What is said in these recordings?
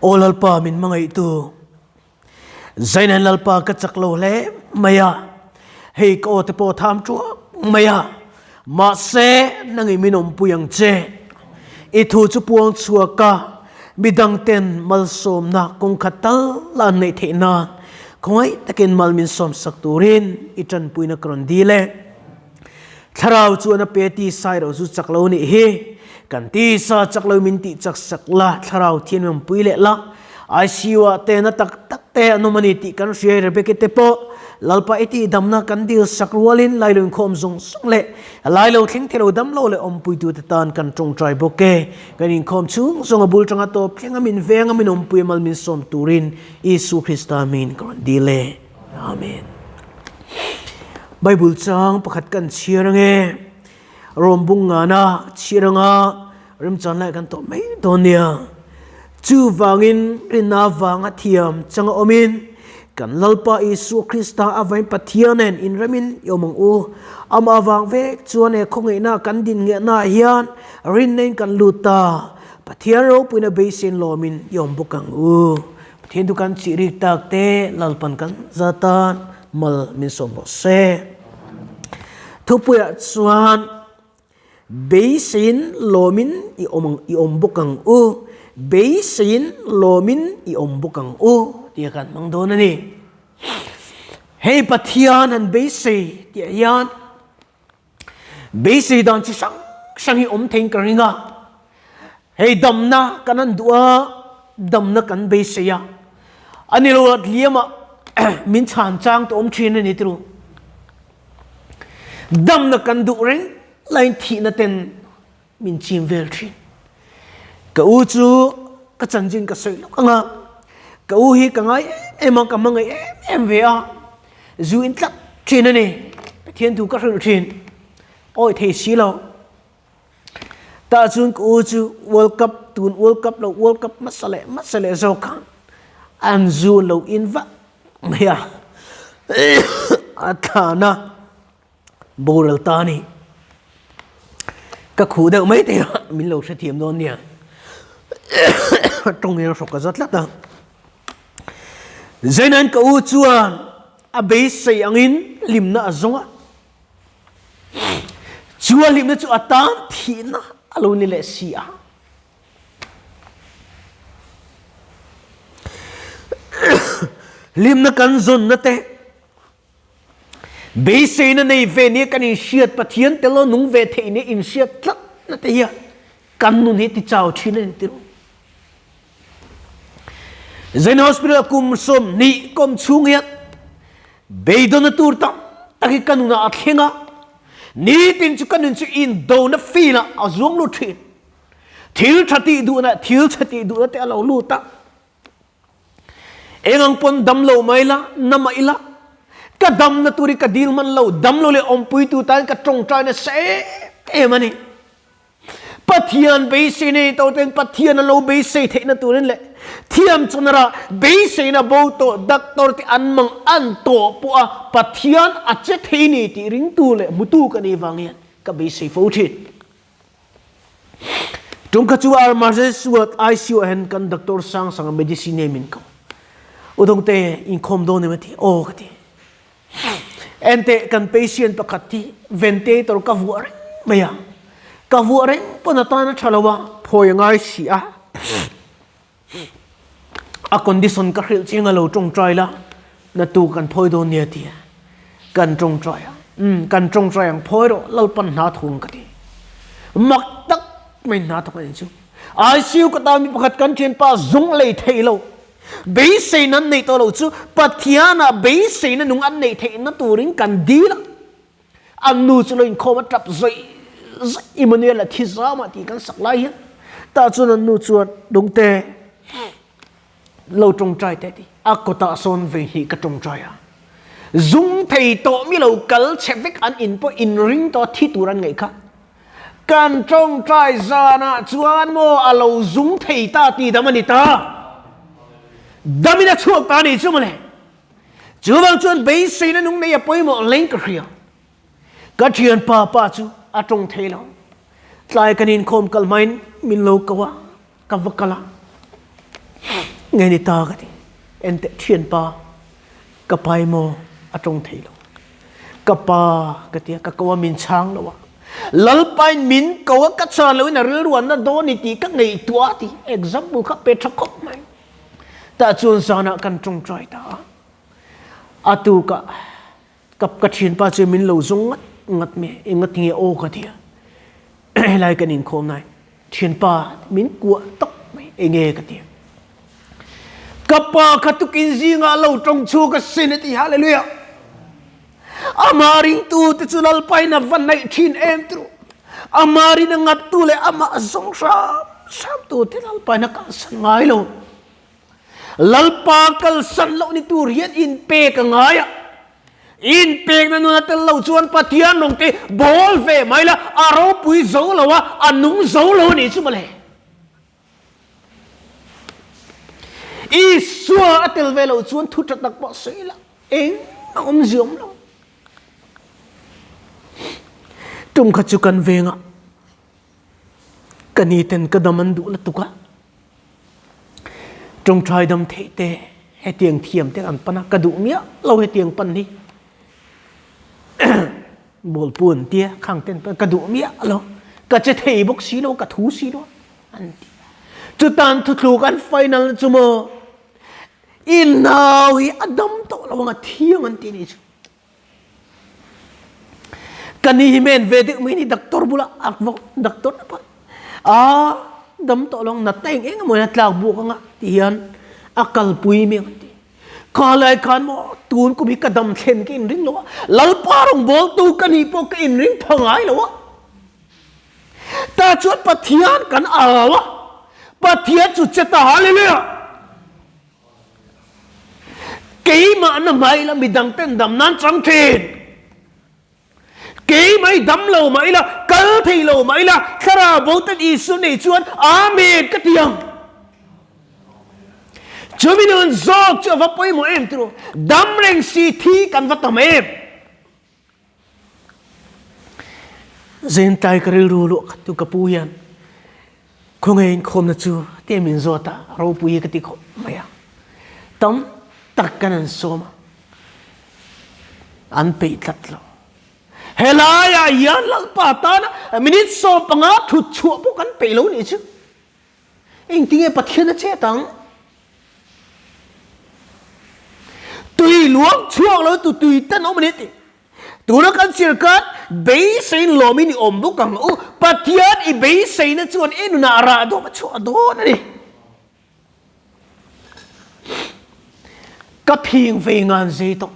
Aw Lalpa min hmangaihtu, Zainan Lalpa ka chak lo hle mai a, hei ka aw te pawh tham ṭuak mai a, mahse nangin min awmpui ang che. I thu chu puang chhuak a, midangten malsawmna kawngkhat tal la an neih theih nan khawngaih takin mal min sawmsak turin i ṭanpuina ka rawn dil e. Thlarau chuan a pe tisa erawh chu chak lo nih hi. Kan tisa chak lo min tih chak sak la, thlarau thian min awmpui leh la. ICU ah te na tak tak te an awm a ni tih kan hria i Rebecca te pawh Lalpa i tih damna kan dil sak rualin Lailo inkhawm zawng zawng leh Lailo thleng thei lo dam lo leh awmpuitu te tan kan tawngtai bawk e. Kan inkhawm chhung zawng a bul tanga tawp thleng a min veng a min awmpui a mal min sawm turin Isu Krista min ka rawn dil e. Amen. Bible chang pakhat kan chhiar ange. Rom bung ngana chhiar anga remchan lai kan tawh mai dawn nia. Chu vangin rinna vanga thiam changa awmin kan Lalpa Isua Krista avain Pathian nen inremin i awm ang u. Amah avang vek chuan he khawngaihna kan din ngehna hian rinna in kan lut ta. Pathian ropuina beisein lawmin i awm bawk ang u. Pathian chu kan chih rik tak te Lalpan kan za tan mal min sawm rawh se. Thupuiah chuan beiseiin lawmin i awm ang i awm bawk ang u, beiseiin lawmin i awm bawk ang u tih kan hmang dawn a ni. Hei Pathian han beisei tih ah hian Beisei dan chi hrang hrang hi awm theiin ka ring a, hei damna kan han duh a, damna kan beisei a, a ni lo liamah min chhan chang te awm thin a ni tiro. Damna kan duh reng laiin thihna ten min chim vel thin. Ka u chu ka chanchin ka sawi lawk ang a, ka u hi ka ngai em em a, ka hmangaih em em ve a, zu in tlat thin a ni, Pathian thu ka hrilh thin, awi thei si lo. Tah chuan ka u chu World Cup tun World Cup lo World Cup hmasa leh hmasa leh zawk khan an zu lo in vak mai a, a thlan a. Boral ta ni. Ka khuh deuh mai thei a, min lo hrethiam dawn nia. Tawng hian hrawk ka za tlat a. Zainain ka u chuan a beisei angin hlimna a zawng a. Chu a hlimna chu a tan thihna a lo ni leh si a. Hlimna kan zawnna te Beiseina nei ve nia kan inhriat, Pathian tel a nung ve theih nia inhriat tlat na te hian kan nun hi tichau thin a ni tirh. Zen Hospital kum 20 kawm chhung hian beidawna tur tam tak hi ka nunah a thleng a, nitin chu ka nun chu indona field ah a zuang lut thin. Thil tha tih duhna, thil chhe tih duhna te a lo lut a. Eng ang pawn dam lo mai la, na mah ila, ka damna tur hi ka dil hman lo, dam lo leh awmpuitu tan ka tawngtai nasa em em a ni. Pathian beisei nei to ten Pathian a lo beisei theihna turin leh thiam chunara beiseina bo tawh doctor te an mang an tawh pawh a Pathian a che thei ni tih ringtu leh hmutu ka nih vang hian ka beisei fo thin. Tum kha chu emergency ward ICU ah hian kan doctor sang sang a medicine name in ko. Udong te inkhawm dawn em a ti. Aw ka ti. Ente kan patient pakhat hi ventilator ka vuah reng mai a. Ka vuah reng pawn atan a tha lo a, phawi a ngai si a. A condition ka hrilh chiang a lo tawngtai la, na tu kan phawi dawn nia ti a. Kan tawngtai a, umm kan tawngtai ang phawi rawh Lalpan hna thawk ang ka ti. Mak tak mai hna thawk a ni chu. ICU ka tan mi pakhat kan thianpa zung lei thei lo, beiseina an neih tawh lo chu Pathianah beiseina nung an neih theihna turin kan dil a. An nu chu lo inkhawm a tap zawih zawih Immanuel a thi zam ah tih kan sak lai hian tah chuan an nu chuan Dungte lo tawngtai teh ti a kawtah sawn vei hnih ka tawngtai a zung thei tawh mi lo kal chhe vek an in pawh in ring tawh a thi tur an ngaih kha kan tawngtai zanah chuan maw a lo zung thei ta ti dam a ni ta damin a chhuak ta a ni chu mawle. Chuvang chuan beiseina nung nei a pawimawh leng ka hria. Ka thianpa pa chu a tawng thei lo. Tlai kan inkhawm kal hmain min lo ko a, ka va kal a. Nge ni ta ka ti. Enteh thianpa, ka pa emaw a tawng thei lo. Ka pa ka ti a, ka ko a min chhang lo a. Lalpain min ko a, ka chhan loin a rilruanna dawn ni tih ka ngaihtuah a ti. Example kha pe tha khawp mai. Tah chuan zanah kan tawngtai ta a. A tukah ka ka thianpa chu min lo zawng ngat ngat mai a, enga tinge aw ka ti a. Helai kan inkhawm nai thianpa min kuah tawp mai enge ka ti a. Ka pa kha tukin zingah lo tawng chhuak a sin a ti hallelujah. Amah ringtu te chu Lalpain a va naih thin em tru. Amah rin a ngattu leh amah zawng hram hram tu te Lalpain a kalsan ngai lo. Lalpa kalsan loh ni tur hian inpek a ngai a. Inpekna nun a tel lo chuan Pathian rawng te bawl ve mai la, a ropui zo lo a, a nung zo lo a nih chu mawle. Isua a tel ve lo chuan thu tha tak pawh sawi la, eng a awmzia awm lo. Tum kha chu kan vengah Ka ni ten ka dam an duh lutuk a, tawngtai dam theih te hetiang thiam te an pan a, ka duh miah lo hetiang pan hi bawlpu an tia khang ten ka duh miah lo, ka che thei bawk si lo, ka thu si lo an ti. Chutan thuthluk an final chu maw i nau hi a dam tawh lo ang a thiang an ti nih chu. Ka ni hi men ve deuh mai ni doctor bulah a vawk doctor na pawh a dam tawh lo ang natna eng eng emaw hian a tlak buak anga ti hian a kalpui mai ang an ti. Kha lai khan maw tun kum hi ka dam thlen ka inring lo a, Lalpa rawngbawltu ka nih pawh ka inring pha ngai lo a. Tah chuan Pathian kan au a, Pathian chu che ta hallelujah! Keimah na hmai ila midang ten dam nan chang thin. Keimah i dam lo mah ila, kal thei lo mah ila, thlarau bo ten Isua nei chuan Amen ka ti ang. Chumi nun zawk chu a va pawimawh em tiraw? Dam reng si thi kan va tam em? Zentai ka rilru luah khat tu ka pu hian khawngaih inkhawmna chu te min zawt a, ropui hi ka ti khawp mai a. Tam tak kan an sawm a, an peih tlat lo. Helaiah hian Lalpa tana minute 15 thut chhuah pawh kan peih lo nih chu. Engtinge Pathian a chet ang? Tui luang chhuak lo tu tui ten awm a ni tih. Tuna kan chir khan beiseiin lawmin i awm bawk ang u. Pathian i beiseina chuan i nunah rah dawm a chhuah dawn a ni. Ka phing vei ngan zei tawh.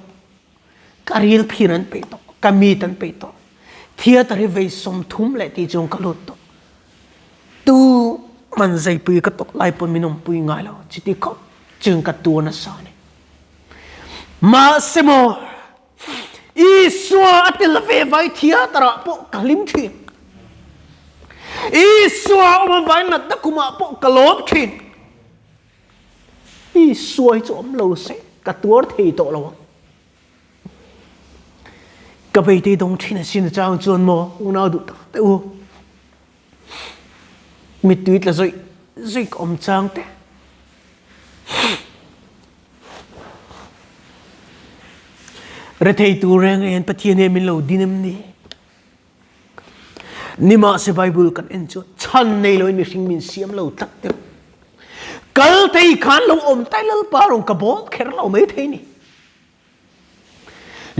Ka ril phin an peih tawh. Ka mit an peih tawh. Theatre hi vei 30 leh tih chung ka lut tawh. Tu man zeipui ka tok lai pawn min awmpui ngai lo. Chiti khawp chung ka tuar nasa a ni. Mahse maw, Isua a tel ve vai theatre ah pawh ka hlim thin. Isua a awm avai natna kumah pawh ka lawm thin. Isua hi chu awm lo se ka tuar thei tawh lo ang. Ka beitei dawng thin a sin chang chuan maw unau duh tak te u. Mittui tla zawih zawih ka awm chang te. Rethei tur reng hian Pathian hian min lo din em ni? Nimahse Bible kan en chuan chhan nei loin mihring min siam lo tlat deuh. Kal thei khan lo awm tai Lalpa rawn ka bawl kher lo mai thei ni.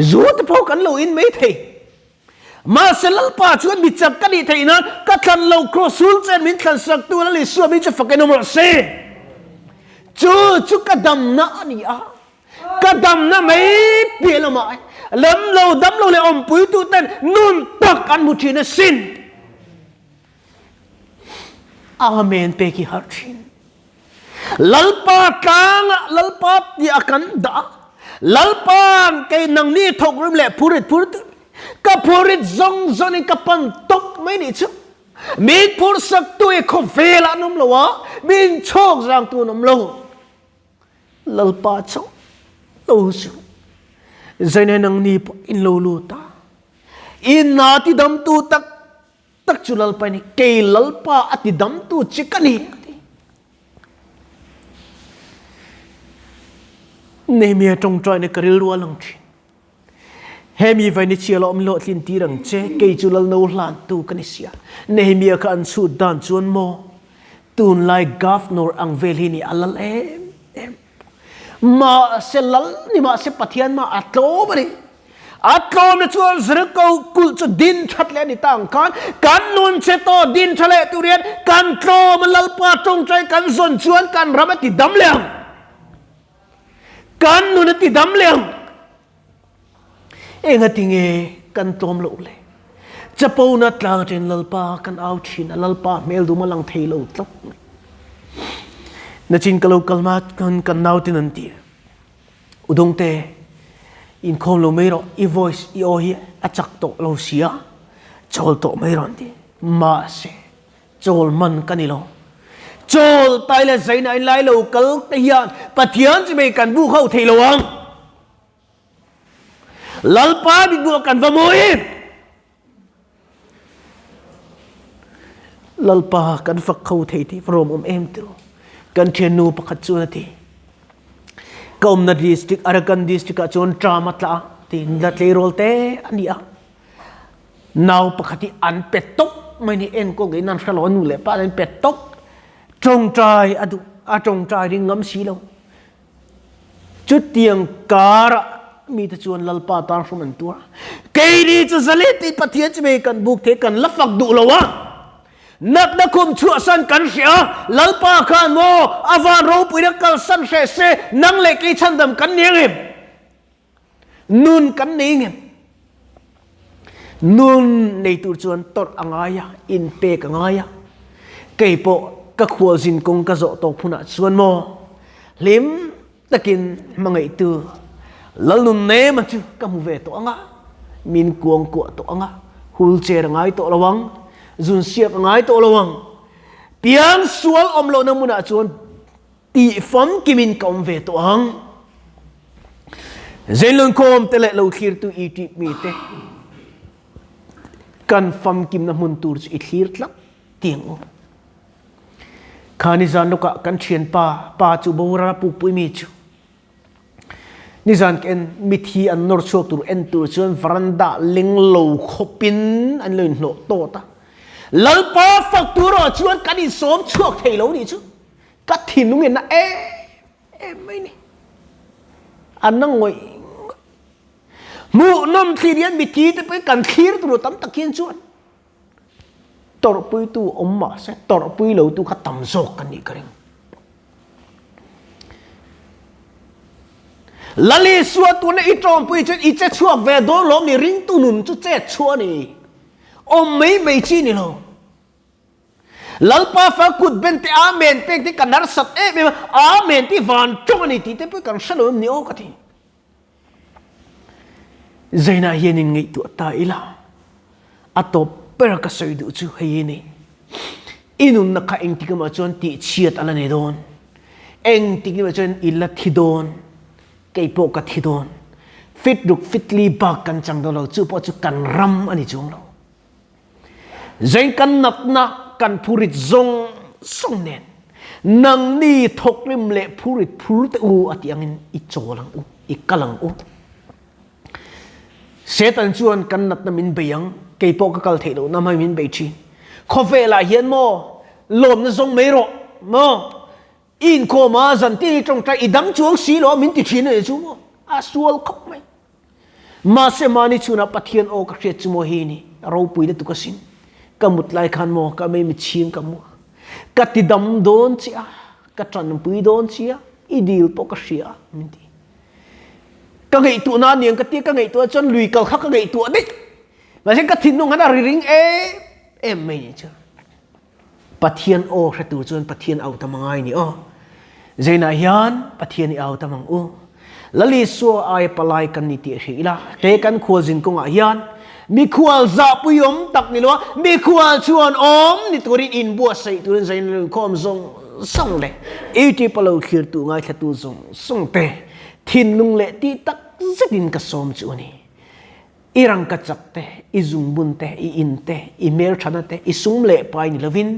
Zu te pawh kan lo in mai thei. Mahse Lalpa chuan mi chak ka nih theih nan ka thlan lo cross sul chen min thlan sak tu Lal Isua min chu fakin awm rawh se. Chu chu ka damna a ni a. Ka damna mai piah lamah lam lo dam lo leh awmpui tu ten nun tak an hmu thin asin. Amen pek hi harh thin. Lalpa tlangah Lalpa tiah kan dah a. Lalpa'n kei nangni thawk rim leh phurit phur tu ka phurit zawng zawngin ka pan tawp mai nih chu. Min phursak tu i khawvelah an awm lo a, min chhawk zang tu an awm lo. Lalpa chauh lo chu zaina nangni pawh in lo lut a. In na tidamtu tak tak chu Lalpa ni, kei Lalpa a tidamtu che ka ni a ti. Nehemia ṭawngṭaina ka rilru a lang ṭhin. He mi vai ni chhia la awm hlawhtlin tir ang che, kei chu Lalno hlantu ka ni sia. Nehemia kha an chhut dan chuan maw tunlai Governor ang vel hi ni a lal em em. Mahse lal ni mahse Pathian mah a tlawm a ni. A tlawmna chuan Jericho kulh chu din that leh a ni ta ang khan kan nun che tawh din tha leh tur hian kan tlawm a Lalpa tawngtai kan zawn chuan kan ram a ti dam leh ang. Kan nun a ti dam leh ang. Engati nge kan tlawm loh le? Chapona tlang aṭangin Lalpa kan au ṭhin a, Lalpa hmel dum a lang thei lo tlat mai. Nachin ka lo kal hma khan kan nautin an ti a, Udawngte, inkhawm lo mai rawh, i voice, i aw hi a chak tawh lo si a, chawl tawh mai rawh an ti. Mahse, Chawl man ka ni lo. Chawl tai le zaina in lai lo kal te hian Pathian chu mei kan buk ho thei lo ang. Lalpa mit buah kan va mawi. Lalpa kan fak kho thei ti rawm awm em tiro. Kan thiannu pakhat chuan a ti. Ka awmna district Arakan district ah chuan tram a tla ti la tleirawl te a ni a. Nau pakhat hi an pe tawp mai ni enkawl ngei nan hrelo a nu leh pa an pe tawp tawngtai a duh a tawngtai ring ngam si lo chutiang karah mite chuan Lalpa tan hrum an tuar keini chu zali tih Pathian chu mei kan buk thei kan la fak duh lo a natna khum chhuahsan kan hria Lalpa khan maw a van ropuina kalsan hreh se nang leh kei chhandam kan ni ang em Nun kan nei ngem? Nun nei tur chuan tawrh a ngai a, inpek a ngai a. Kei pawh ka khualzin kawng ka zawh tawk hunah chuan maw hlim takin hmangaihtu Lalnun Nema chu ka hmu ve tawh ang a, min kuangkuah tawh ang a, hul cher a ngai tawh lo ang, zun siak a ngai tawh lo ang. Piang sual awm lohna hmunah chuan Tih famkimin ka awm ve tawh ang. Zenlunkhawm te leh lo thlirtu i tih mi te kan famkimna hmun tur chu i thlir tlat tiang u. Kha nizan lawkah kan thianpa pa chu boral a pukpui mi chu nizan ka en mithi an nawr chhuak tur en tur chuan veranda leng lo khawpin an lo inhnawh tawt a. Lalpa fak turah chuan kan insawm chhuak thei lo nih chu. Ka thinlung in a em em mai ni. An na ngawih ngawih. Hmuhnawm thlir hian mithi te pawhin kan thlir tur tam tak hian chuan tawrhpuitu awm mah se tawrhpui lotu kha tam zawk kan nih ka ring. Lal Isua tuna i tawmpui chuan i che chhuak ve dawn lawm ni ringtu nun chu chet chhuah a ni. Awm mai mai chi ni lo. Lalpa fa kut ben te Amen pek te kan harsat em em a, Amen ti van tawng a ni tih te pawh kan hre lo em ni aw ka ti. Zainah hian in ngaihtuah ta ila, a tawp ber a ka sawi duh chu hei hi a ni. I nunna kha engtik emaw chuan tihchhiat a la nei dawn, engtik emaw chuan i la thi dawn, kei pawh ka thi dawn. Fit ruk fit li bak kan chang dawn lo, chu pawh chu kan ram a ni chuang lo. Zei kan natna kan phurit zawng zawng nen nangni thawkrim leh phurit phur te u a tih angin i chawl ang u, i kal ang u. Satan chuan kan natna min bei ang, kei pawh ka kal theih lohna hmai min bei thin. Khawvelah hian maw lawmna zawng mai rawh maw i inkhawm a zan tin i tawngtai i dang chuang si lo a min ti thin a ni chu maw a sual khawp mai. Mahse mahni chhunah Pathian aw ka hriat chu maw hi ni ropui lutuk asin. Ka mut lai khan maw ka mei mitchhing ka mu a, ka ti dam dawn che a, ka tanpui dawn che a, i dil pawh ka hria a min ti. Ka ngaihtuahna aniang ka tia ka ngaihtuah chuan lui kal kha ka ngaihtuah daih. Mahse ka thinlung khan a ri ring em em mai ni chu. Pathian aw hre tur chuan Pathian au tam a ngai ni aw. Zeinah hian Pathian i au tam ang u. Lal Isua aia palai kan ni tih hrih ila, he kan khualzin kawngah hian mikhual zahpui awm tak ni lo a, mikhual chuan awm ni turin inbuatsaih turin zain rinkhawm zawng zawng leh YouTube a lo thlirtu ngaithlatu zawng zawng te thinlung leh tih tak zetin ka sawm chu a ni. I rangkachak te, i zungbun te, i in te, i hmelthana te, i sum leh pai ni lovin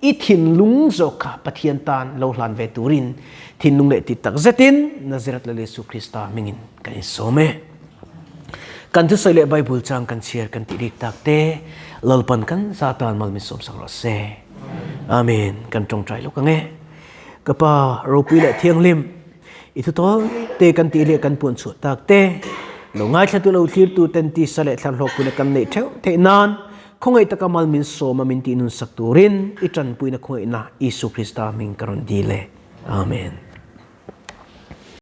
i thinlung zawk kha Pathian tan lo hlan ve turin thinlung leh ti tak zetin Nazareth Lal Isu Krista hmingin kan insawm e. Kan thusawi leh Bible chang kan chhiar kan tih rik tak te Lalpan kan za tan mal min sawmsak rawh se. Amen. Kan tawngtai lawk ang e. Ka Pa ropui leh thianghlim I thutawl te kan tih leh kan puan chhuah tak te, lo ngaithlatu lo thlirtu ten tisa leh thlar hlawkpuina kan neih theuh theih nan khawngaih taka mal min sawma min tih nun sak turin i tanpuina khawngaihna Isu Krista hming ka rawn dil e. Amen.